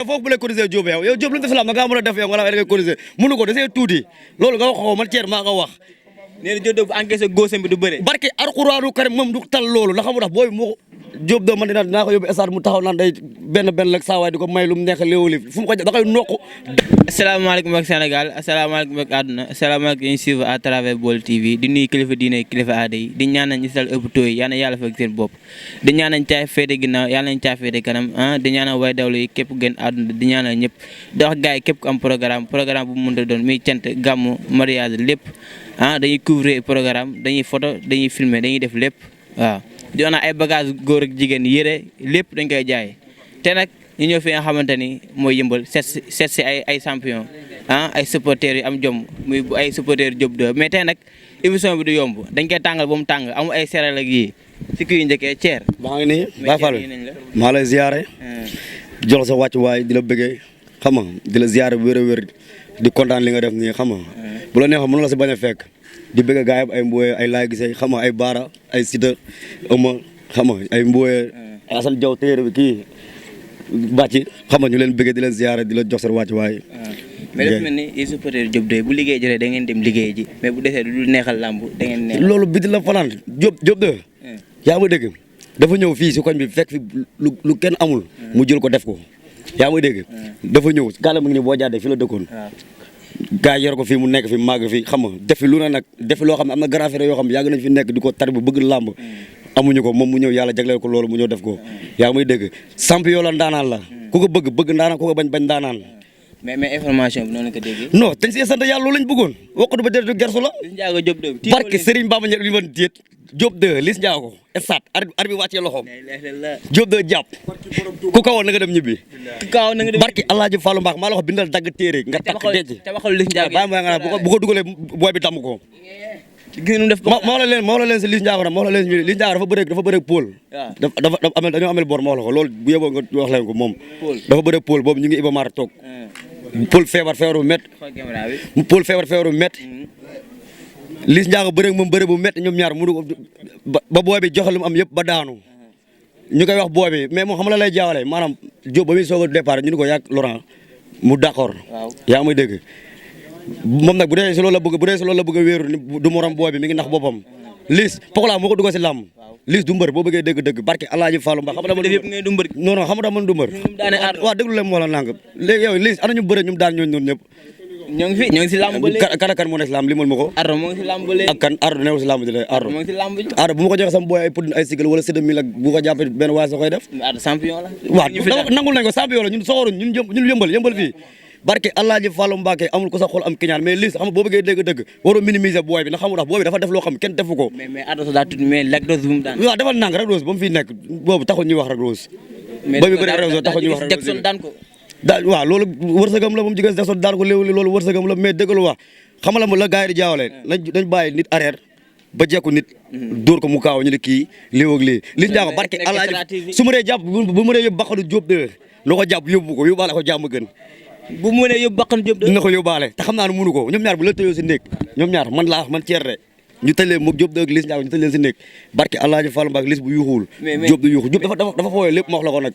foofu bu lay corriger Diop yow Diop lu mu def lam nga mën a def yow nga la da ngay corriger mënu ko desee tuuti loolu nga wax ko man Thierno maa ko wax nee na Diop bu encaissé góosam bi du bëre barke Alxuraanu Karim moom du tal loolu la xamu tax booy moo Diop de man dinaa ko yóbbu stade mu taxaw naan day benn ak saa waay di ko may lu mu neex léewali fu mu ko da koy nokku. asalaamaaleykum ak Sénégal asalaamaaleykum ak àdduna asalaamaaleykum ñu suivre à travers Baol TV di nuyu kilifa diine kilifa aada yi di ñaan nañ isal hôpitaux yi yal na yàlla fekk seen bopp di ñaan nañ caay féete ginnaaw yàlla nañ caay féete kanam di ñaanal way dawlu yi képp gën àdduna di ñaanal ñëpp di wax gars yi képp ku am programme bu mu mënta doon muy cant gàmmu mariage lépp dañuy couvrir programme dañuy photo dañuy filmer dañuy def lépp waaw di wax ay bagage góor ak jigéen yére lépp dañ koy jaay te nag ñu ñëw fi nga xamante ni mooy yëmbal seet si ay champion ay supporters yu am jom muy ay supporters Diop 2 mais tey nag émission bi du yomb dañ koy tàngal ba mu tàng amul ay seral ak yii si kii yu njëkkee Thier. maa ngi nii Baye Fall maa lay ziare. jox sa wàccuwaay di la bëggee xam nga di la ziare wér a wér di kontaan li nga def nii xam nga bu la neexoon mën la si bañ a fekk di bëgg gaay ay Mboye ay Laye Gisee xam nga ay Baara ay Sida Euma xam nga ay Mboye ay Assane Diaw téere bi kii bàcc xam nga ñu leen bëggee di leen ziare di la jox seen wàccuwaay. mais dafa mel ni supporter Diop 2 bu liggéey jotee da ngeen dem liggéey ji mais bu desee du neexal làmb da ngeen neexal. loolu biti la fanaan Diop 2 yaa ma dégg dafa ñëw fii si koñ bi fekk fi lu kenn amul mu jël ko def ko yaa ma dégg dafa ñëw gàllam ngi ni boo jaadee fi la dëkkoon gaa yor ko fii mu nekk fi màgg fi xam nga def fi lu ne nag def fi loo xam ne am na grand frère yoo xam ne yàgg nañ fi nekk di ko tar bu bëgg làmb amuñu ko moom mu ñëw yàlla jagleel ko loolu mu ñëw def ko yaa may dégg champion la ndaanaan la ku ko bëgg ndaanaan ku ko bañ ndaanaan mais information bi noonu la ko déggee. non dañ siy sant yàlla loolu lañ bëggoon waxtu ba jërëjëf gersu la. Liss Ndiago Diop 2. barke Serigne Bamba ñëpp li ma déet Diop 2 Liss Ndiago estat ar bi wàccee loxoom. Diop 2 jàpp ku kawoon na nga dem ñibbi. ku kawoon na nga dem barke Alaaji Fallou Mbaax maa la ko bindal dagg téere nga takk denc. te waxal Liss Ndiago bàyyi ma nga bu ko dugalee booy bi damm ko. gis nga def moo la leen si Liss Ndiago nag moo la leen si Liss Ndiago dafa bëreeg Paul. dafa dañoo amel bor ma wax la ko loolu bu yeboo nga wax leen ko moom. dafa bëreeg Paul boobu ñu ngi Iba Mar toog Paul feebar bu métti Paul feebar bu métti Liss Ndiago bëre moom bëre bu métti ñoom ñaar mënu ko ba booy bi joxe lu mu am yëpp ba daanu ñu koy wax booy bi mais moom xam la lay jaawale maanaam Diop ba muy soog a départ ñu ni ko yàgg Laurent mu d'accord yaa may dégg moom nag bu dee si loolu la bëgg a wéeru du morom booy bi mi ngi nax boppam Liss Pokola moo ko dugal si làmb Liss du mbër boo bëggee dëgg barke Alaaji Fallou Mbax xam nga man du mbër waaw déglu leen moo la nang léegi yow Liss ana ñu bëre ñu daan ñooñu noonu ñëpp ñoo ngi si làmb ba léegi kan moo nekk si làmb li mal ma ko Ardo moo ngi si làmb ba léegi ak kan Ardo newul si làmb ji Ardo moo ngi si làmb ji Ardo bu ma ko joxe sama booy ay pod ay sigal wala séddam mi la bu ko jàppee benn waay sa koy def Ardo champion la waaw nangul nañ ko champion la ñun soxoruñ ñun yëmbal fii barke Alaaji Fallou Mbacké amul ko sa xol am kiñaan mais Liss xam nga boo bëggee dëgg waroo minimiser booy bi ndax xamul tax booy bi dafa def loo xam kenn defu ko mais Ardo sa daa tudd mais Lac Rose bu mu daan waaw defal nang Lac Rose ba mu fi nekk boobu taxul ñuy wax Lac Rose booy bi bëri Lac Rose taxul ñuy wax Jackson daan ko waaw loolu wërsëgam la moom jigéen Jackson daan ko léegi loolu wërsëgam la mais dëgg lu wax xam la la gars yi di jaawale nañ bàyyi nit arrière ba jekku nit dóor ko mu kaaw ñu ne kii lii ak lii Liss Ndiago barke Alaaji su ma dee jàpp bu ma dee yóbbu baqadu Diop 2 loo ko jàpp yóbbu ko yóbbaale ko jàmm gën bu mu mënee yóbbu baqan Diop 2 dina ko yóbbaale te xam naa ne mënu ko ñoom ñaar bu la tëyoo si néeg ñoom ñaar man laa man Thier de ñu tëj leen moom Diop 2 ak Liss Ndiago ñu tëj leen si néeg barke Alaaji Fallou Mbacké Liss bu yuuxuwul Diop du yuuxu Diop dafa fooyee lépp ma wax la ko nag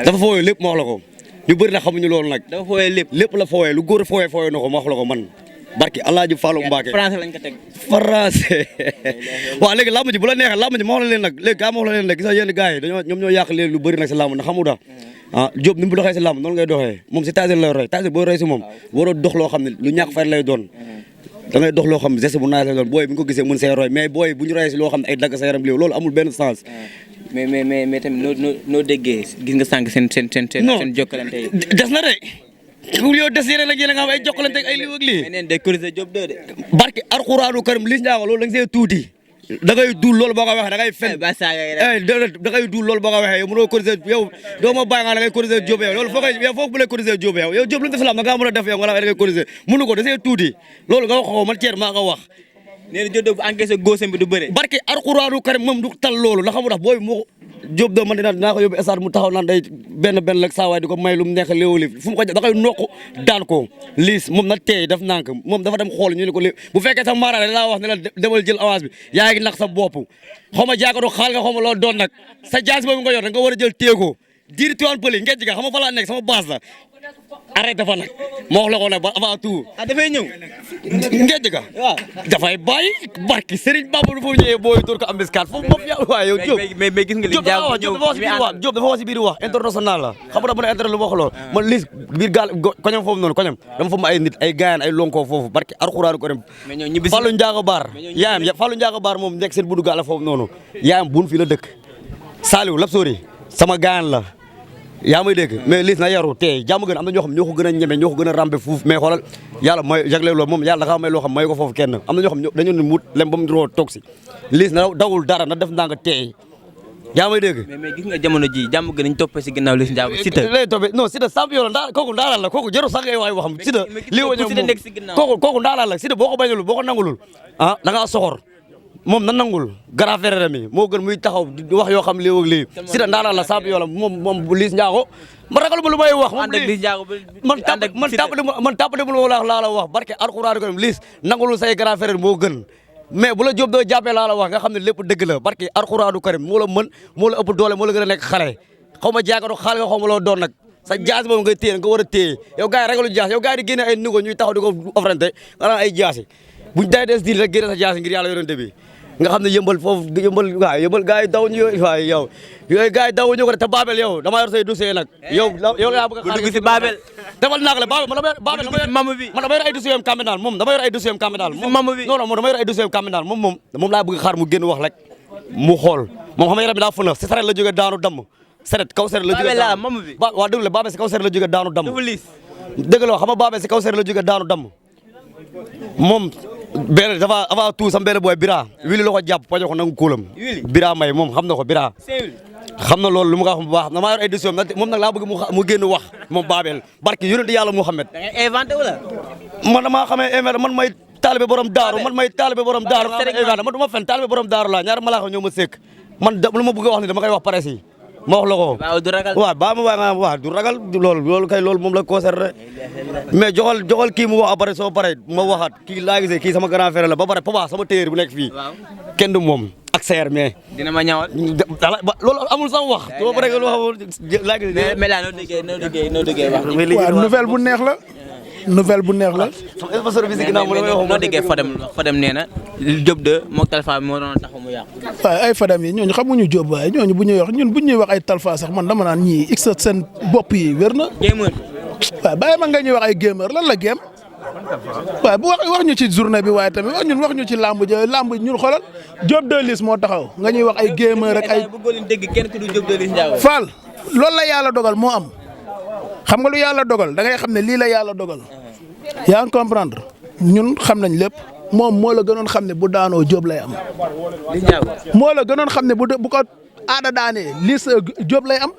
dafa fooyee lépp ma wax la ko ñu bëri na xamuñu loolu nag dafa fooyee lépp la fooyee lu góor fooyee na ko ma wax la ko man barke Alaaji Fallou Mbacké français lañ ko teg français waaw léegi làmb ji bu la neexee làmb ji ma wax la leen nag léegi gaa ma wax la leen nag gis nga yenn gars yi ñoom ñoo yàq leen lu bëri nag si làmb na xamu da Diop ni mu doxee si làmb noonu ngay doxee moom si Tyson lay roy Tyson boo roy si moom waroo dox loo xam ne lu ñàkk fay lay doon da ngay dox loo xam ne geste bu naaj lay doon booy bi nga ko gisee mën see roy mais booy bu ñu royee si loo xam ne ay dagg sa yaram li loolu amul benn sens mais tamit noo déggee gis nga sànq seen jokkalante yi des na de yow des yeneen ak yeneen nga xam ay jokkalante ak ay lii ak lii mais neen day corriger Diop 2 de barke Alxuraanu Karim Liss Ndiago loolu da nga see tuuti da ngay duul loolu boo ko waxee da ngay fen da ngay duul loolu boo ko waxee yow mënoo corriger yow doo ma bàyyi nga da ngay corriger Diop yow loolu foofu bu lay corriger Diop yow Diop lu mu def lam nga mën a def yow nga la da ngay corriger mënu ko desee tuuti loolu nga wax ko man Thierno maa ko wax nee na Diop 2 bu encaissé góosam bi du bëre barke Alxuraanu Karim moom du tal loolu la xamu tax booy moo Diop 2 man dinaa ko yóbbu stade mu taxaw naan day benn ak saa waay di ko may lu mu neex léewali fu mu ko da koy nokku daan ko Liss moom na teey def nànk moom dafa dem xool ñu ne ko lé bu fekkee sax maaraale laa wax ne la demal jël avance bi yaa ngi nax sa bopp xaw ma jaakatu xaal nga xaw ma loolu doon nag sa jaas boobu nga yor da nga war a jël téye ko diir Tivaouane Peulh ngeen ji nga xam nga fa laa nekk sama base la arrêté fa nag ma wax la ko nag ba avant tout. dafay ñëw. ngeen ji nga. waaw dafay bàyyi barki Serigne Bamba dafa ñëwee booy door ko embuscade foofu moom yaa waaye yow Diop. mais gis nga li jaago ñëw Diop dafa wax si biir wax international la xam nga dafa ne internet lu ma wax lool man lis biir gaal koñam foofu noonu koñam dama fa ma ay nit ay gaayan ay lonko foofu barki alxuraan ko dem Fallou Ndiago Baar yaayam Fallou Ndiago Baar moom nekk seen buddu gaal la foofu noonu yaayam buun fii la dëkk Saliou Lapsori sama gaayan la yaa may dégg mais lis na yaru tey jàmm gën am na ñoo xam ñoo ko gën a ñeme ñoo ko gën a rambe fuuf mais xoolal yàlla mooy jagleel loolu moom yàlla dafa may loo xam may ko foofu kenn am na ñoo xam dañu ne mut lem ba mu roo toog si lis na dawul dara na def ndànk tey yaa may dégg mais gis nga jamono ji jàmm gën nañ toppee si ginnaaw Liss Ndiago Siteu lay toppee non Siteu champion la kooku ndaanaan la kooku jarul sax ngay waay waxam Siteu lii wa ñëw kooku ndaanaan la Siteu boo ko bañalul boo ko nangulul ah da ngaa soxor moom na nangul grand frère mi moo gën muy taxaw di wax yoo xam lii ak lii Siteu ndaanaan la champion la moom Liss Ndiago ma ragal ma lu may wax man tàppale mu laa la wax barke alxuraan ko Liss nangulul say grand frère moo gën mais bu la Diop doo jàppee laa la wax nga xam ne lépp dëgg la barke alxuraanu karim moo la mën moo la ëpp doole moo la gën a nekk xale xaw ma jaagado xaal nga xaw ma loo doon nag sa jaas boobu nga téye nga war a téye yow gars yi ragalu jaas yow gars yi di génne ay nigo ñuy taxaw di ko offrante nga naan ay jaasi buñ day des diil rek génne sa jaasi ngir yàlla yorante bi nga xam ne yëmbal foofu yëmbal gars yi daw ñu waaye yow yooyu gars yi daw ñu ko de te Babel yow dama yor say dossier nag yow laa bëgg a dugg si Babel defal naa ko la Babel man dama yor ay dossier am caméral moom dama yor ay dossier am caméral non moom dama yor ay dossier am caméral moom laa bëgg xaar mu génn wax rek mu xool moom xam nga yaram bi daa fëna si saret la jóge daanu damm saret kaw saret la jóge waaw dëgg la Babel si kaw saret la jóge daanu damm dëgg la xam nga Babel si kaw saret la jóge daanu damm moom benn dafa avant tout sama benn booy Bira wili la ko jàpp paño ko nangu kuulam Bira may moom xam na ko Bira xam na loolu lu mu ko wax bu baax damaa yor ay décision moom nag laa bëgg mu génn wax moom Babel barki yonent yàlla Muhammad da ngay inventé wala man damaa xamee inventé man may taalibe borom daaru man du ma fen taalibe borom daaru laa ñaar malaaxa ñoo ma sekk man lu ma bëgg a wax ni dama koy wax presse yi ma wax la ko waaw ba ma waaw du ragal loolu kay loolu moom la concerné mais joxal kii mu wax après soo pare ma waxaat kii laa gisee kii sama grand frère la ba pare papa sama téyeer bu nekk fii kenn du moom ak seer mais dina ma ñawal loolu amul sama wax soo pare laa gisee mais laa noo déggee wax waaw nouvelle bu neex la nouvelle bu neex la noo déggee Fadam nee na Diop de moog Talfa moo doon taxaw mu yàqu waaye ay Fadam yi ñooñu xamuñu Diop waaye ñooñu bu ñuy wax ñun bu ñuy wax ay Talfa sax man dama naan ñii x seen bopp yi wér na gamer waaw bàyyi ma nga ñuy wax ay gamer lan la game waaye bu wax ñu ci journée bi waaye tamit wax ñu ci lamb ñun xoolal Diop de Liss moo taxaw nga ñuy wax ay gamer rek ay bëggoo leen dégg kenn ku du Diop de Liss Ndiago Fall loolu la yàlla dogal moo am xam nga lu yàlla dogal da ngay xam ne lii la yàlla dogal yaa ngi comprendre ñun xam nañ lépp moom moo la gënoon xam ne bu daanoo Diop lay am moo la gënoon xam ne bu ko aada daanee Liss Diop lay am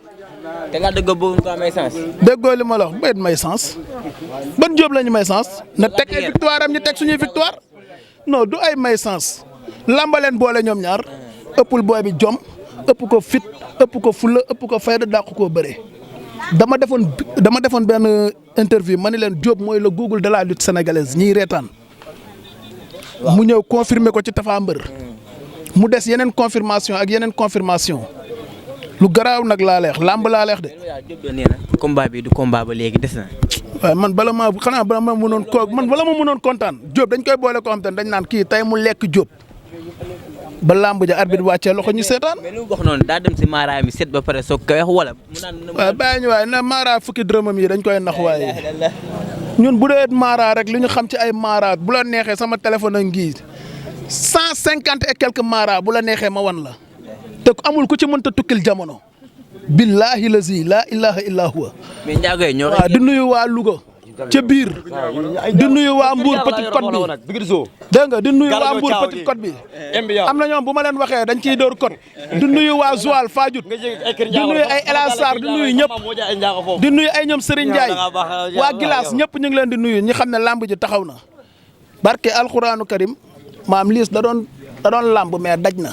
te nga déggoo bëgg ko may sens déggoo li ma la wax ba may sens ban Diop la ñu may sens na teg ay victoire am ñu teg suñuy victoire non du ay may sens lambaleen boole ñoom ñaar ëppul booy bi jom ëpp ko fit ëpp ko fulla ëpp ko fayda dàq koo bëre dama defoon benn interview ma ne leen Diop mooy le Google de la lutte sénégalaise ñiy reetaan mu ñëw confirmer ko ci Tapha Mbeur mu des yeneen confirmation ak yeneen confirmation lu garaaw nag laa leex lamb laa leex de. Diop de nee na combat bi du combat ba léegi des na. waaye man bala ma mënoon kontaan Diop dañ koy boole koo xam te ne dañ naan kii tey mu lekk Diop ba lamb ja arbitre wàccee loxo ñu seetaan. mais lu wax noonu daa dem si Mara mi set ba pare soog koy wax wala. waaw bàyyi ñu waaye na Mara fukki dërëmam yi dañ koy nax waaye ñun bu dee Mara rek li ñu xam ci ay Mara bu la neexee sama téléphone a ngi 150 et quelques Mara bu la neexee ma wan la te amul ku ci mënta tukkil jamono. billahi lazi la ilaha illa huwa. mais Ndiago yi ñoo waaw di nuyu waa Louga ca biir di nuyu waa Mbour Petite Côte bi dégg nga di nuyu waa Mbour Petite Côte bi am na ñoom bu ma leen waxee dañ ciy door côte di nuyu waa Joal Fadiouth di nuyu ay El Hadj Sarr di nuyu ñëpp di nuyu ay ñoom Serigne Ndiaye waa Gilaas ñëpp ñu ngi leen di nuyu ñi xam ne lamb ji taxaw na barke alxuraanu karim maam Liss da doon lamb mais daj na.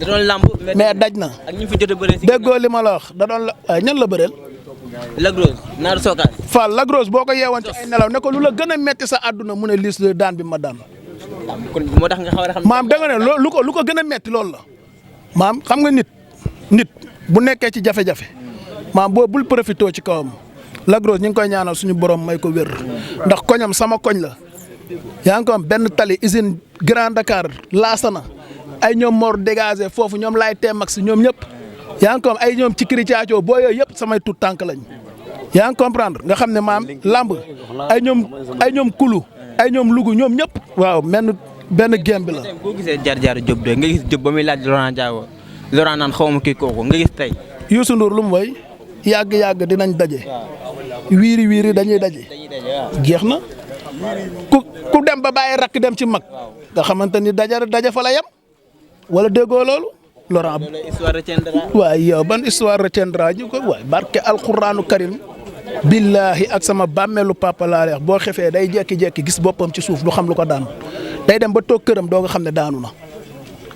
da doon lamb mais daj na. ak ñu fi jot a bëree si déggoo li ma la wax da doon ñan la bëreel. Lagrosse Naaru Sokaas. Fall Lagrosse boo ko yeewoon ci ay nelaw ne ko lu la gën a metti sa àdduna mu ne Liss daan bi ma daan. kon moo tax nga xaw a xam. maam da nga ne lu ko gën a metti loolu la. maam xam nga nit bu nekkee ci jafe-jafe maam boo bul profité ci kawam Lac Rose ñu ngi koy ñaanal suñu borom may ko wér ndax koñam sama koñ la yaa ngi ko am benn tali usine Grand Dakar laasana ay ñoom Mor dégagé foofu ñoom laay teemax ñoom ñëpp yaa ngi ko am ay ñoom ci kiri caacoo boo yooyu yëpp samay tout tànk lañ yaa ngi comprendre nga xam ne maam lamb ay ñoom kulu ay ñoom lugu ñoom ñëpp waaw benn gem bi la. boo gisee jaar-jaar Diop de nga gis Diop ba muy laaj Laurent Ndiago Laurent naan xaw ma kii kooku nga gis tey. Youssou Ndour lu mu woy yàgg dinañ daje wiiri dañuy daje jeex na ku dem ba bàyyi rakk dem ci mag nga xamante ni daje fa la yem wala déggoo loolu Laurent. histoire retiendra. waaye yow ban histoire retiendra ñu ko waay barke alquranu karim billahi ak sama bàmmeelu papa laa leex boo xefee day jekki-jekki gis boppam ci suuf du xam lu ko daan day dem ba toog këram doo nga xam ne daanu na.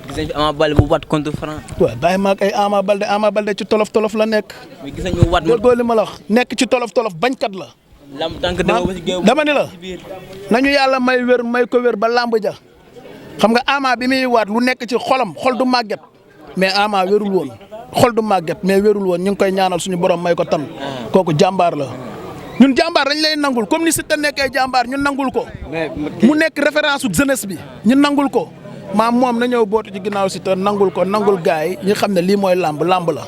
gis nañ fi Ama Baldé bu wat contre Franc. waaw bàyyi ma ak ay Ama Baldé ci tolof la nekk. mais gis nañ mu wat déggoo li ma la wax nekk ci tolof bañkat la. lamb tànk dama ba ci géew dama ni la nañu yàlla may ko wér ba lamb ja xam nga Ama bi muy waat lu nekk ci xolam xol du màgget mais Ama wérul woon xol du màgget mais wérul woon ñu ngi koy ñaanal suñu borom may ko tan kooku jàmbaar la. ñun jàmbaar dañ lay nangul comme ni Siteu nekkee jàmbaar ñun nangul ko mu nekk référence su jeunesse bi ñun nangul ko maam moom na ñëw bootu ci ginnaaw Siteu nangul ko nangul gaay yi ñu xam ne lii mooy làmb la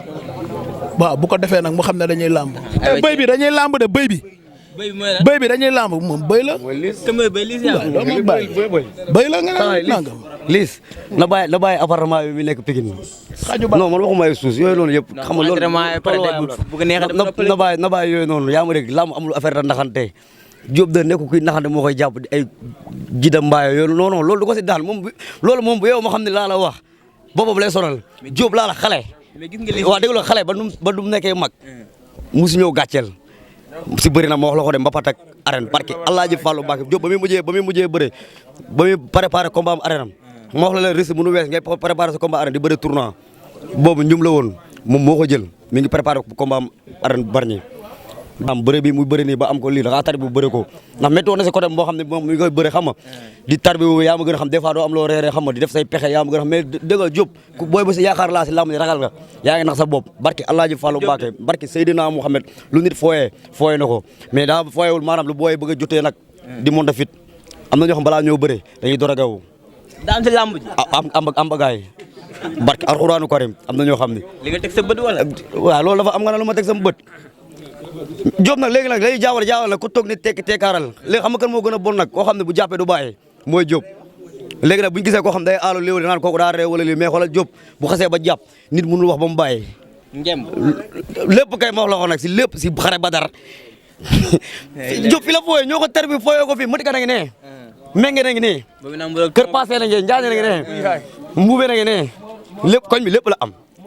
waaw bu ko defee nag mu xam ne dañuy làmb bëy bi dañuy làmb de bëy bi dañuy làmb moom bëy la bëy la nga nangam liis na bàyyi appartement bi mi nekk Pikine non man waxuma ay suus yooyu noonu yëpp xam nga loolu na bàyyi yooyu noonu yaa ma dégg làmb amul affaire da naxante Diop da nekk kuy naxante moo koy jàpp di ay jida mbaayo yooyu non loolu du ko si daan loolu moom bu yow ma xam ne laa la wax boppam lay sonal Diop laa la xale waaw dégg nga xale ba du nekkee mag musu ñëw gàcceel si bëri na ma wax la ko dem ba patak arène parce que Alaaji Fallou Mbacké Diop ba muy mujjee bëre ba muy préparé combat am arène am ma wax la leen risque mënu wees ngay préparé sa combat arène di bëri tournoi boobu ñum la woon moom moo ko jël mi ngi préparé combat am arène Bargny am bëre bi muy bëri nii ba am ko lii da ngaa tar bu bëri ko ndax métti woon na si côté boo xam ne moom mi ngi koy bëri xam nga di tar bi yaa ma gën a xam des fois doo am loo reeree xam nga di def say pexe yaa ma gën a xam mais dëgg la Diop booy ba si yaakaar laa si lamb ni ragal nga yaa ngi nax sa bopp barki Alaaji Fallou Mbacké barki Seydina Mouhamed lu nit fooyee na ko mais daa fooyewul maanaam lu booy bëgg a jotee nag di monta fit am na ñoo xam balaa ñëw bëre dañuy door a gaw daan si lamb ji am bagaay barki Alxuraanu Karim am na ñoo xam ne li nga teg sa bët wala waaw loolu dafa am nga ne lu ma teg sama bët Diop nag léegi nag lay jaawal nag ku toog ni tekkaaral léegi xam nga kan moo gën a bon nag koo xam ne bu jàppee du bàyyi mooy Diop léegi nag bu ñu gisee koo xam day aalu léew naan kooku daa reew wala lii mais xoolal Diop bu xasee ba jàpp nit mënul wax ba mu bàyyi lépp kay ma wax la ko nag si lépp si xare ba dara Diop fi la fooyee ñoo ko ter bi fooyee ko fii mëtika na ngi ne menge na ngi ne kër passé na ngi njaañe na ngi ne mbuube na ngi ne lépp koñ bi lépp la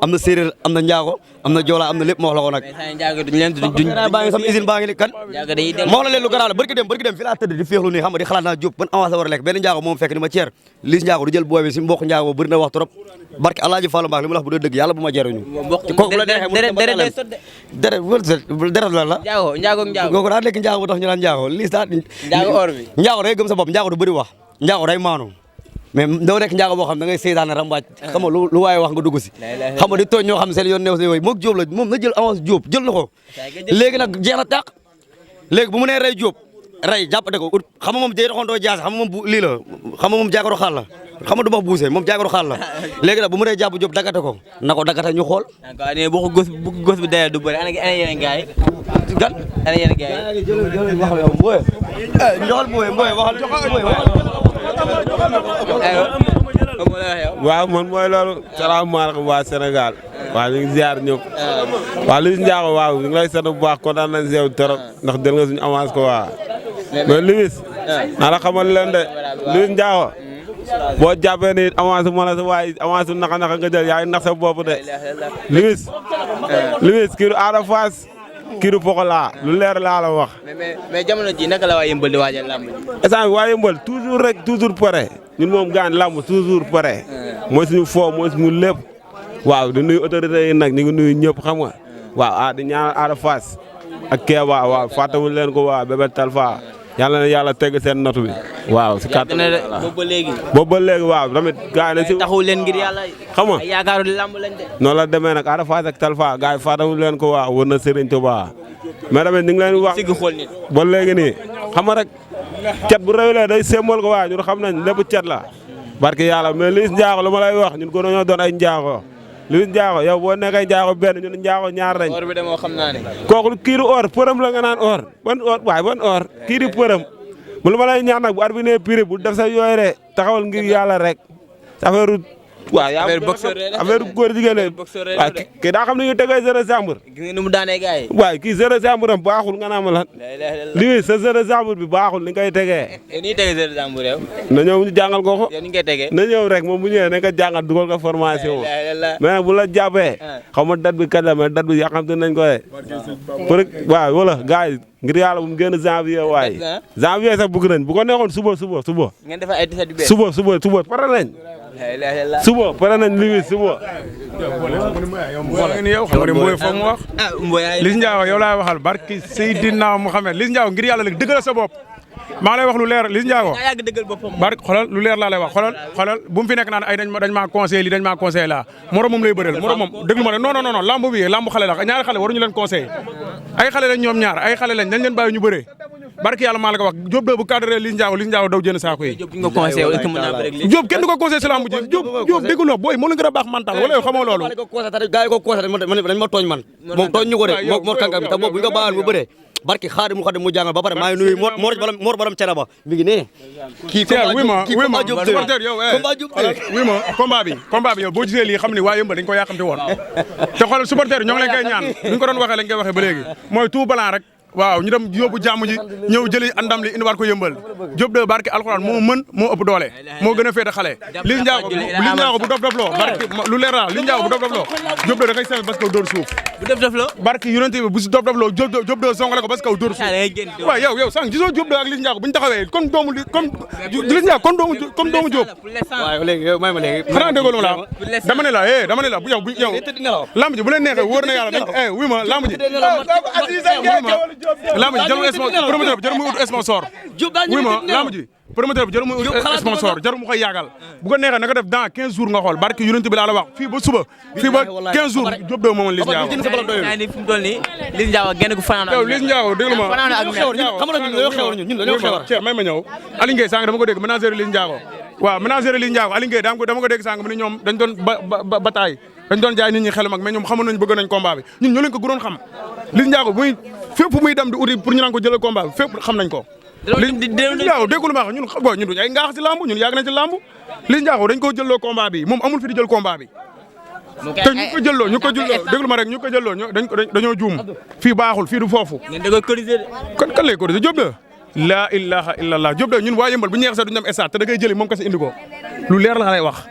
am na séeréer am na njaago am na joola am na lépp ma wax la ko nag baa ngi sama usine baa ngi ni kan ma wax la leen lu garaaw la barki dem fi laa tëdd di féexlu nii xam nga di xalaat naa Diop ban avancé war a lekk benn njaago moom fekk ni ma ceer liis njaago du jël booy bi si mbokk njaago bëri na wax trop barki Alaaji Fallou Mbacké li ma la wax bu dee dëgg yàlla bu ma jeeruñu kooku la neexee deret la la kooku daa lekk njaago bu tax ñu naan njaago liis daa njaago day gëm sa bopp njaago du bëri wax njaago day maanu mais doo nekk njaago boo xam da ngay seytaane rambaaj xam nga lu waaye wax nga dugg si xam nga di tooñ ñoo xam seen yoon neew si yooyu moog Diop la moom na jël avance Diop jël na ko léegi nag jeex na tàq léegi bu mu nee rey Diop rey jàppate ko ut xam nga moom day doxoon doo jaase xam nga moom lii la xam nga moom jaakaru xaal la xam nga du wax buuse moom jaakaru xaal la léegi nag bu mu nee jàpp Diop daggate ko na ko daggate ñu xool bu ko gos bi dayee du bëri ana yeneen gars yi gan ana yeneen gars yi wax yow mboy njoxal mboy waxal waaw man mooy loolu salaamaaleykum waa Sénégal waaw ñu ngi ziar ñëpp waaw Liss Ndiago waaw ñu ngi lay sant bu baax kontaan nañ si yow trop ndax jël nga suñu avance ko waa mais Liss naa la xamal leen de Liss Ndiago boo jàppee ni avance ma la sa waaye avance naka nga jël yaa ngi nax sa bopp de Liss kii du Ada Fass kii du Pokola lu leer laa la wax. mais jamono ji naka la waa Yëmbal di waajal làmb ji. instant bi waa Yëmbal toujours pare ñun moom gaan làmb toujours pare. mooy suñu foo mooy suñu lépp. waaw di nuyu autorités yi nag ñu ngi nuyu ñëpp xam nga. waaw di ñaanal Ada Fass ak Kéba waaw fàttewuñu leen ko waa Bébé Talfa yàlla na yàlla tegg seen notu bi waaw si kàttan boobu ba léegi waaw tamit gars yi taxawu leen ngir yàlla xam nga yaakaaru lamb lañ de noonu la demee nag Ada Fass ak Talfa gars yi fàttewuñu leen ko waaw wër na Serigne Touba mais tamit ñu ngi leen wax sigg xool nit ba léegi nii xam nga rek cet bu réewlee day sémbal ko waaw ñun xam nañ lépp cet la barke yàlla mais Liss Ndiago lu ma lay wax ñun ko ñoo doon ay Ndiago Liss Ndiago yow boo nekkee Ndiago benn ñun Ndiago ñaar lañ or bi demoo xam naa ne kooku kii du or përëm la nga naan or ban or waaye ban or kii di përëm bu lu ma lay ñaan nag bu ar bi nee prix bu def sa yooy de taxawal ngir yàlla rek affaire waaw yaa affaire góor jigéen la waaw kii daa xam ne ñu tegee zéro chambre gis nga ni mu daanee gars yi waaye kii zéro chambre am baaxul nga naa ma lan lii sa zéro chambre bi baaxul ni ngay tegee ni tegee zéro chambre yow na ñëw ñu jàngal ko ko yow ni ngay tegee na ñëw rek moom bu ñëwee nañ ko jàngal dugal ko formation mais nag bu la jàppee xaw ma date bi kañ la mais date bi yàqamte nañ ko de pour waaw wala gars yi ngir yàlla bu mu génn janvier waaye janvier sax bëgg nañ bu ko neexoon suba ngeen def ay tisat yu bees suba pare nañ suba pare nañ lii suba. yow xam nga Mboye foog mu wax. Liss Ndiago yow laay waxal barki Seydina Mouhamed Liss Ndiago ngir yàlla léegi dëggal sa bopp maa lay wax lu leer Liss Ndiago barki xoolal lu leer laa lay wax xoolal bu mu fi nekk naan ay dañ maa conseillé lii dañ maa conseillé laa morom moom lay bëreel morom moom déglu ma ne non lamb bi lamb xale la ñaari xale waruñu leen conseillé ay xale lañ ñoom ñaar ay xale lañ dañ leen bàyyi ñu bëree barki yàlla maa la ko wax Diop de bu cadré Liss Ndiago daw jënd saako yi Diop kenn du ko conseillé si lamb ji Diop déggu la booy moo la gën a baax mental wala yow xamoo loolu gars yi ko conseillé dañ ma tooñ man moom tooñ ñu ko de moo kàngam te boobu bu ñu ko baaxal mu bëree barki xaadi mu xadim mu jàngal ba pare maa ngi nuyu Mor Baram Cene ba mi ngi ne kii combat Diop combat bi yow boo gisee lii xam ni waa Yëmbal dañ ko yàqamte woon te xoolal supporter ñoo ngi leen koy ñaan duñ ko doon waxee lañ koy waxee ba léegi mooy tout blanc rek waaw ñu dem yóbbu jàmm ji ñëw jëli andam li indiwaat ko Yëmbal Diop de barki alxuraan moo mën moo ëpp doole moo gën a féete xale Liss Ndiago bu dof loo barki lu leer la Liss Ndiago bu dof loo Diop de da koy seme parce que dóor suuf bu dof loo barki yonente bi bu si dof loo Diop de songale ko parce que dóor suuf waaw yow sànq gisoo Diop de ak Liss Ndiago bu ñu taxawee comme doomu Liss Ndiago comme doomu Diop waaw léegi yow may ma léegi xanaa déggoo la dama ne la yow lamb ji bu leen neexee wóor na yàlla dañ wi ma lamb ji lamb ji jarul promoteur bi jarul muy ut sponsor wuy ma lamb ji promoteur bi jarul muy ut sponsor jarul mu koy yàggal bu ko neexee na ko def dans 15 jours nga xool barki yonent bi laa la wax fii ba suba fii ba 15 jours Diop de moomoon Liss Ndiago Liss Ndiago genn ku fanaan yow Liss Ndiago déglu ma xam nga ñun dañoo xewar Cheikh may ma ñëw Aliou Ngueye sànq dama ko dégg ménagère Liss Ndiago waaw ménagère Liss Ndiago Aliou Ngueye dama ko dégg sànq mu ne ñoom dañ doon bataille dañ doon jaay nit ñi xel mag mais ñoom xamoon nañ bëgg nañ combat bi ñun ñoo leen ko gënoon xam Liss Ndiago muy fépp muy dem di uti pour ñu naan ko jëlee combat bi fépp xam nañ ko Liss Ndiago déggul ma wax ñun duñ ay ngaax ci lamb ñun yàgg nañ ci lamb Liss Ndiago dañ ko jëlloo combat bi moom amul fi di jël combat bi te ñu ko jëlloo déglu ma rek ñu ko jëlloo dañoo juum fii baaxul fii du foofu kan lay corriger Diop de la ilaha illallah Diop de ñun waa Yëmbal bu ñu yeex sax duñu dem stade te da ngay jëli moom kese indi ko lu leer la lay wax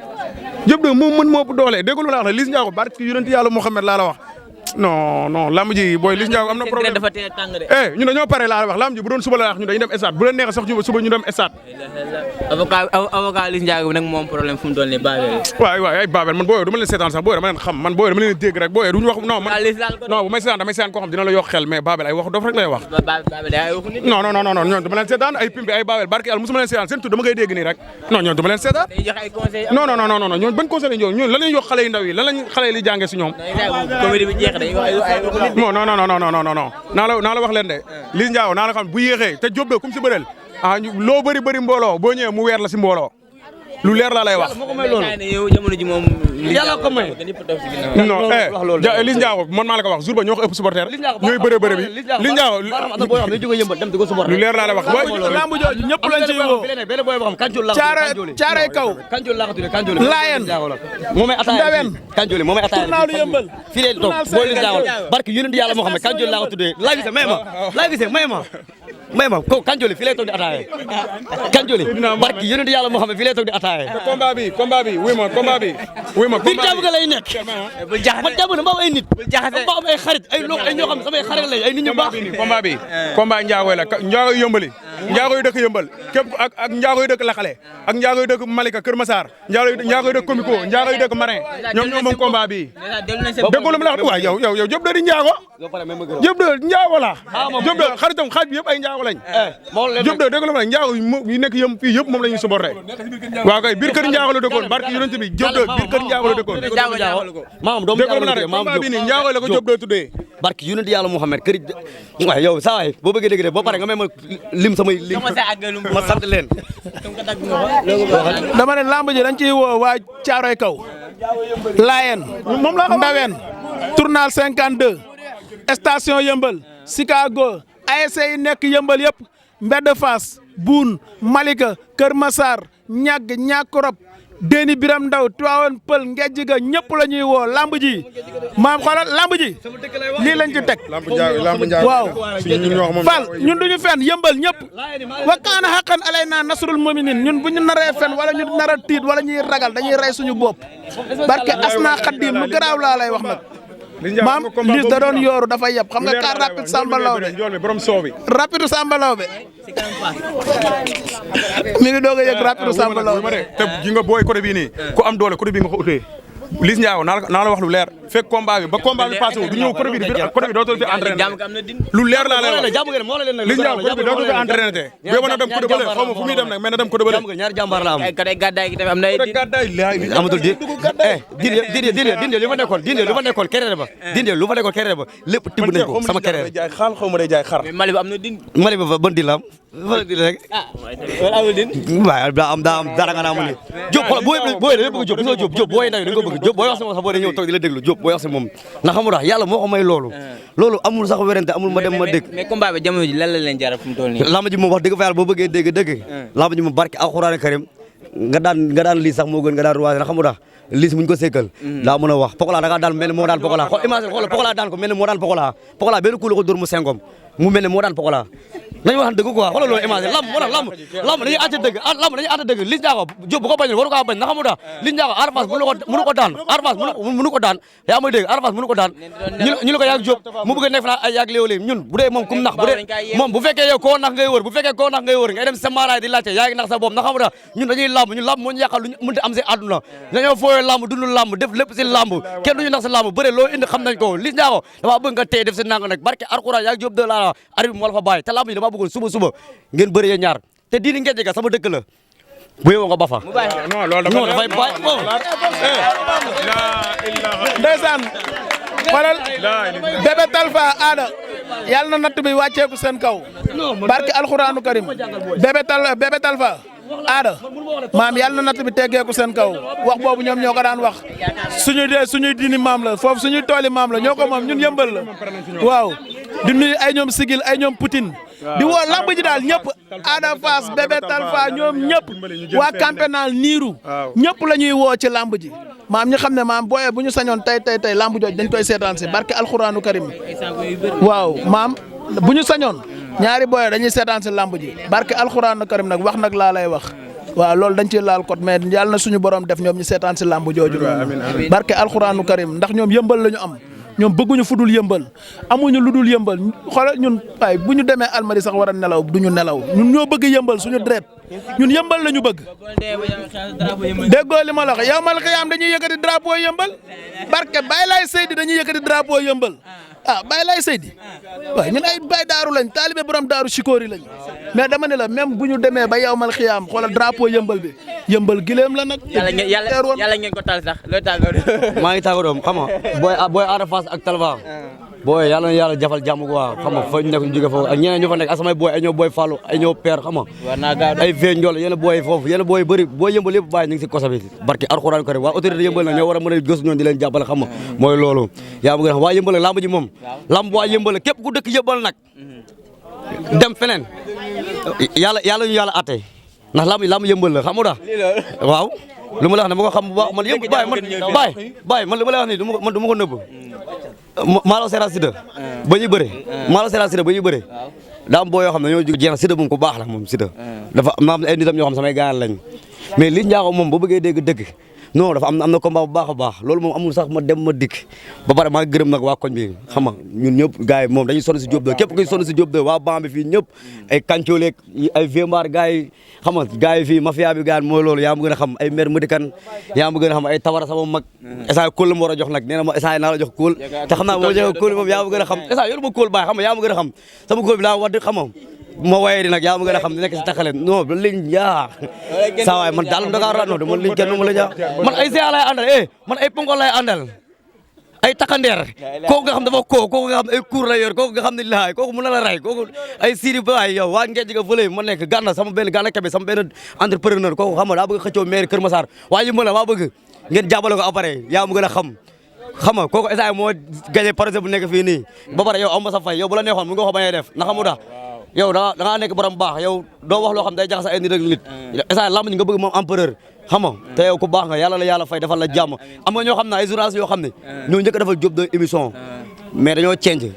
Diop de moom mën moo ëpp doole déggul la wax ne Liss Ndiago barki yonent yàlla Muhammad laa la wax non lamb ji booy Liss Ndiago am na problème ñun dañoo pare laa la wax lamb ji bu doon suba la wax ñun dañuy dem stade bu leen neexee sax suba ñu dem stade avocat Liss Ndiago bi nag moom problème fu mu doon nii Babel waay ay Babel man booyoo du ma leen seetaan sax booyoo dama leen xam man booyoo dama leen dégg rek booyoo duñu wax non bu may seetaan damay seetaan koo xam dina la yokk xel mais Babel ay wax dof rek lay wax non ñoom dama leen seetaan ay pimpi ay Babel barki yàlla musuma leen seetaan seen tur dama koy dégg nii rek non ñoom dama leen seetaan non ñoom ban conseil lañ jox ñoom lan lañ yokk xale yu ndaw yi lan lañ xale yi li jàngee si ñoom non naa la wax leen de Liss Ndiago naa la xam bu yéexee te Diop de comme si bëreel loo bëri mbooloo boo ñëwee mu weer la si mbooloo lu leer laa lay wax. jamono ji moom yàlla ko may non Liss Ndiago man maa la ko wax jour ba ñoo ko ëpp supporter ñooy bëre bi Liss Ndiago lu leer laa lay wax lamb jooju ñëpp lañ ci woo caare kaw Laayeen Ndawen Kanjoli moom ay ataaya tournaalu Yëmbal fii leen toog boo Liss Ndiago barki yonent yàlla moo xam ne Kanjoli laa ko tuddee lay gise may ma ko Kanjoli fii lay toog di ataaya Kanjoli barki yonent yàlla moo xam ne fii lay toog di ataaya combat bi wuy ma biir jàmm ga lay nekk man jàmm na ma am ay nit ma am ay xarit ay ñoo xam ne samay xarit lañ ay nit ñu baax combat Ndiago la Ndiago Yëmbali Ndiago yu dëkk Yëmbal képp ak Ndiago yu dëkk Laxale ak Ndiago yu dëkk Malika Kër Massar Ndiago yu dëkk Komiko Ndiago yu dëkk Marin ñoom ñoo moom combat bi déggoo lu ma la wax waaw yow Diop de di Ndiago Diop de njaago la Diop de xaritam xaaj bi yëpp ay njaago lañ Diop de dégg la ma njaago yi nekk yëm fii yëpp moom la ñuy supporté waaw kay biir kër njaago la dëkkoon barki yonent bi Diop de biir kër njaago la dëkkoon maam doomu dégg la ma ne bi ni njaago la ko Diop de tuddee barki yonent yàlla Muhammad kër waay yow saa waay boo bëggee dégg de boo pare nga may ma lim samay lim ma sant leen dama ne lamb ji dañ ciy woo waa Caaroy kaw Layen Ndawen tournal 52 station Yëmbal Chicago ASC yi nekk Yëmbal yëpp Mbedd Fass Boune Malika Kër Massar ñàgg ñàkkurop Déni Biram Ndaw Tivaouane Pël Ngejj ga ñëpp la ñuy woo lamb ji maam xoolal lamb ji lii lañ ci teg waaw Fall ñun duñu fen Yëmbal ñëpp wa kaana haqqan alaynaa nasrul mu'minin ñun bu ñu naree fen wala ñu nar a tiit wala ñuy ragal dañuy rey suñu bopp barke asna xaddim lu garaaw laa lay wax nag maam Liss da doon yooru dafa yeb xam nga car rapide Samba Lawbe rapide Samba Lawbe mi ngi doog a yëg rapide Samba Lawbe te ji nga booy côté bii nii ku am doole côté bii nga ko utee Liss Ndiago naa la wax lu leer fekk combat bi ba combat bi passé wu du ñëw côté bi dootoo fi entraîné lu leer laa lay wax Liss Ndiago côté bi dootoo fi entraîné te boo mën a dem côté bële xaw ma fu muy dem nag mais na dem côté bële ñaari jàmbaar la am côté gàddaay gi tamit am na ay din amatul dinde lu fa nekkoon kerere ba dinde lu fa nekkoon kerere ba lépp tibb nañ ko sama kerere jaay xaal xaw ma day jaay xar mais Mali ba am na din Mali ba ban di la am ban di rek amul din waaw daa am dara nga naa mu ne Diop xool booy da bëgg Diop gisoo Diop booy ndaw da nga bëgg Diop booy wax si moom sax boo dee ñëw toog di la déglu Diop booy wax si moom na xamul tax yàlla moo ko may loolu amul sax werante amul ma dem ma dégg mais combat bi jamono ji lan la leen jaral fu mu toll nii lamb ji moom wax dëgg fa yàlla boo bëggee dégg lamb ji moom barke alxuraan karim nga daan lii sax moo gën nga daan ruwaase na xamul tax Liss muñ ko sekkal daa mën a wax Pokola da ngaa daan mel ni moo daan Pokola xool imagine xool Pokola daan ko mel ni moo daan Pokola benn coup la ko dóor mu sengom mu mel ni moo daan Pokola nañu wax dëgg quoi xoolal loolu imagine lamb dañuy àtte dëgg Liss Ndiago Diop bu ko bañul waru ko bañ na xamul tax Liss Ndiago Arfas mënu ko daan Arfas mënu ko daan yaa may dégg Arfas mënu ko daan ñu la ko yàgg Diop mu bëgg a nekk fa ay yàgg léew ñun bu dee moom kum nax bu dee moom bu fekkee yow koo nax ngay wër ngay dem sa maaraay di laajte yaa ngi nax sa bopp na xamul tax ñun dañuy lamb moo ñu yàqal lu ñu mënta am si àdduna dañoo fooyee lamb dund lamb def lépp si lamb kenn duñu nax si lamb bëre loo indi xam nañ ko Liss Ndiago dama bëgg nga tey def si nang nag barke Alxuraan yaa Diop de la arbitre moo la fa bàyyi te lamb yi dama bëggoon suba ngeen bëri ñaar te diini ngeen jega sama dëkk la bu yewoo nga ba fa non loolu dafay bàyyi ndeysaan xoolal Bébé Talfa aada yàlla na natt bi wàcceeku seen kaw barke alxuraanu karim Bébé Talfa aada maam yàlla na natt bi teggeeku seen kaw wax boobu ñoom ñoo ko daan wax suñuy diini maam la foofu suñuy tooli maam la ñoo ko moom ñun Yëmbal la waaw di nuyu ay ñoom Sigil ay ñoom Poutine di woo lamb ji daal ñëpp Ada Fass Bébé Talfa ñoom ñëpp waa campénal niiru ñëpp la ñuy woo ci lamb ji maam ñu xam ne maam booyee bu ñu sañoon tey lamb jooj dañ koy seetaan si barke alxuraanu karim waaw maam bu ñu sañoon ñaari booyee dañuy seetaan si lamb ji barke alxuraanu karim nag wax nag laa lay wax waaw loolu dañ ciy laal code mais yàlla na suñu borom def ñoom ñu seetaan si lamb jooju barke alxuraanu karim ndax ñoom Yëmbal la ñu am ñoom bëgguñu fu dul Yëmbal amuñu lu dul Yëmbal xoolal ñun waay bu ñu demee Almadi sax war a nelaw du ñu nelaw ñun ñoo bëgg Yëmbal suñu deret ñun Yëmbal la ñu bëgg. déggoo li ma la wax yow mal xiyaam dañuy yëkkati drapeau Yëmbal barke Baye Laye Seydi dañuy yëkkati drapeau Yëmbal Baye Laye Seydi waaw ñun ay Baye Daaru lañ taalibe borom Daaru Sikóori lañ mais dama ne la même bu ñu demee ba yow mal xiyaam xoolal drapeau Yëmbal bi Yëmbal gileem la nag. yàlla ngeen ko tal sax loo tàggoo. maa ngi tàggoo doom xam nga booy Ada Fass ak Talfa booy yàlla na yàlla jafal jàmm quoi xam nga fa ñu nekk ñu jóge foofu ak ñeneen ñu fa nekk asamay booy ay ñoo booy Fallou ay ñoo père xam nga ay vee njol yéen booy foofu yéen booy bëri booy Yëmbal yëpp bàyyi ñu ngi si kosa bi barki alxuraan karim waa autorité Yëmbal nag ñoo war a mën a gëstu ñoon di leen jàppale xam nga mooy loolu yaa ma gën a xam waa Yëmbal nag lamb ji moom lamb waa Yëmbal képp ku dëkk Yëmbal nag dem feneen yàlla ñu yàlla atte ndax lamb Yëmbal la xam nga waaw lu ma la wax ne ma ko xam bu baax man yëpp bàyyi man li ma la wax nii man du ma ko nëbb Malo Seras Sida ba ñuy bëre Malo Seras Sida ba ñuy bëre daa am boo yoo xam ne ñoo jóg jeex Sida moom ku baax la moom Sida dafa am ay nitam ñoo xam samay gaal lañ mais Liss Ndiago moom boo bëggee dégg dëgg non dafa am na combat bu baax a baax loolu moom amul sax ma dem ma dikk ba pare maa ngi gërëm nag waa koñ bi xam nga ñun ñëpp gars yi moom dañuy sonn si Diop 2 képp kuy sonn si Diop 2 waa Bambi fii ñëpp ay Kancooleeg ay Vémbar gars yi xam nga gars yi fii mafia bi gars yi mooy loolu yaa ma gën a xam ay maire Madikan yaa ma gën a xam ay Tawara sama mag esa kóol la ma war a jox nag nee na ma esa naa la jox kóol te xam naa moo joxe kóol moom yaa ma gën a xam esa yoru ma kóol baay xam nga yaa ma gën a xam sama kóol bi laa wax xam nga ma waye di nag yaa ma gën a xam di nekk si taxaleen non ba liñ jaa saa waay man daal Dakar la non dama liñ kenn ma la jaa man ay séa lay àndal man ay pongol lay àndal ay takandeer kooku nga xam dafa kooku nga xam ay cour la yor kooku nga xam ne laay kooku mën na la ray kooku ay siri baay yow waa ngeen jiga fële ma nekk gànna sama benn gànna kebe sama benn entrepreneur kooku xam nga daa bëgg xëccoo maire Kër Massar waa yi la waa bëgg ngeen jàppale ko après yaa ma gën a xam nga kooku esa moo gagné projet bu nekk fii nii ba pare yow am ma sa fay yow bu la neexoon mu nga ko bañee def na xamu da yow da nga nekk borom baax yow doo wax loo xam day jaxase ay nit ak nit esa lamb ñi nga bëgg moom empereur xam nga te yow ku baax nga yàlla la yàlla fay defal la jàmm am nga ñoo xam ne ay journalistes yoo xam ne ñoo njëkk a defal Diop 2 émission mais dañoo change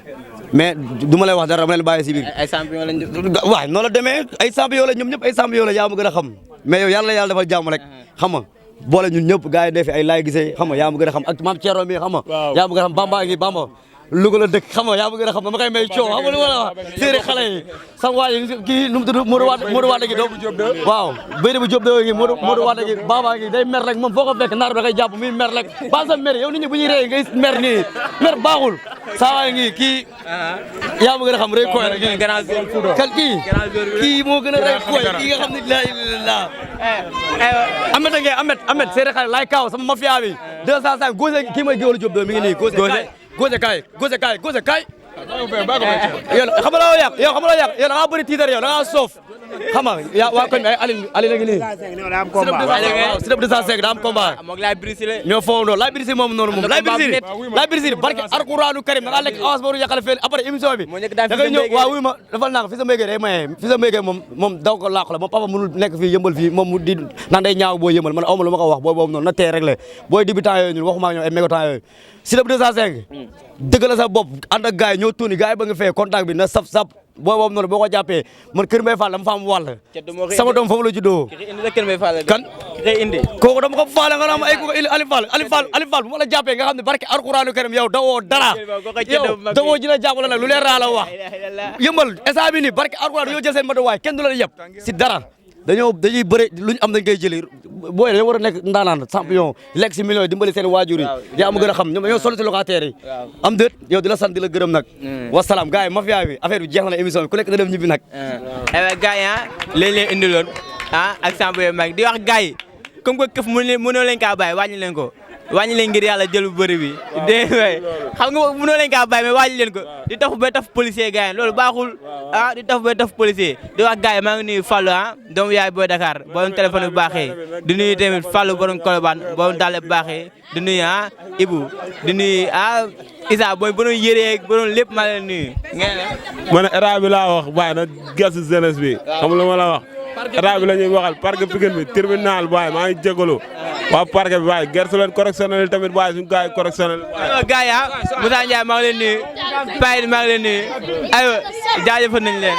mais du ma lay wax dara dama leen bàyyi si biir ay champion lañ waaw noonu la demee ay champion la ñoom ñëpp ay champion la yaa ma gën a xam mais yow yàlla la yàlla defal jàmm rek xam nga boole ñun ñëpp gars yi def ay laay gisee xam nga yaa ma gën a xam ak maam Thierno mi xam nga yaa ma gën a xam Bamba ngi Bamba Louga la dëkk xam nga yaa ma gën a xam dama koy may coow xam nga lu ma la wax séeré xale yi sama waa ji kii nu mu tudd Modou Wade gi doom waaw béy bu Diop 2 gi Modou Wade gi Baba gi day mer rek moom foo ko fekk naar bi da koy jàpp muy mer rek ba sa mer yow nit ñi bu ñuy rey ngay mer nii mer baaxul saa waay ngi kii yaa ma gën a xam rek koy rek kan kii moo gën a rey koy kii nga xam ne la ilaha Amet ngay Amet séeré xale laay kaaw sama mafia bi 205 gauche kii mooy géwélu Diop 2 mi ngi nii gauche kaay yow xam nga loo yàq yow da ngaa bëri tiitar yow da ngaa soof xam nga yaa waa koñ bi ay Ali la ngi nii si dëpp 205 daa am combat ñoo fowandoo Laye Birissi moom noonu moom Laye Birissi barke Alxuraanu Karim da ngaa lekk avance booru yàqale fee après émission bi da ngay ñëw waaw wuy ma dafal naa ko fi sa mbéygee day maye fi sa mbéygee moom daw ko laaxu la moom papa mënul nekk fii yëmbal fii moom mu di naan day ñaaw booy yëmbal man awma lu ma ko wax booy boobu noonu na tee rek la booy débutant yooyu ñun waxuma ak ñoom ay mégotant yooyu si dëpp 205 dëgg la sa bopp ànd ak gars yi ñoo tuuni gars yi ba nga fee contact bi na sap booy boobu noonu boo ko jàppee man Kër Mbaye Fall dama fa am wàll sama doom foofu la juddoo kan kooku dama ko faale nga naan ay ko Ali Fall bu ma la jàppee nga xam ne barke Alxuraanu Karim yow dawoo dara yow dawoo ji la jàppale nag lu leer raa la wax yëmbal instant bi nii barke Alxuraan yoo jël seen matuwaay kenn du la yëpp si dara dañuy bëri luñ am dañ koy jëli booy dañoo war a nekk ndaanaan champion lekk si millions dimbali seen waajur yi yaa ma gën a xam ñoom dañoo solo si locataires yi am déet yow di la sant di la gërëm nag wasalaam gars yi mafia bi affaire bi jeex na émission bi ku nekk da dem ñibbi nag aywa gars yi léegi leen indiloon ak champion mag di wax gars yi comme que këf mënoo leen kaa bàyyi wàññi leen ko wàññi leen ngir yàlla jël bu bëri bi dégg nga xam nga mënoo leen kaa bàyyi mais wàññi leen ko di taf ba taf policier gars yi loolu baaxul di taf ba taf policier di wax gars yi maa ngi nuyu Fallou doomu yaay booy Dakar borom téléphone bu baaxee di nuyu tamit Fallou borom Colobane borom dàll bu baaxee di nuyu Ibou di nuyu Issa booy borom yéree borom lépp maa leen nuyu ma ne état bi laa wax waaye na gëstu jeunesse bi xam la ma la wax état bi la ñuy waxal parc Pikine bi tribunal waaye maa ngi jégalu waa parc bi waaye gerte leen correctionnel tamit waaye suñu gars yi correctionnel gars yi Moussa Ndiaye maa ngi leen nuyu Paye maa ngi leen nuyu aywa jaajëfal nañ leen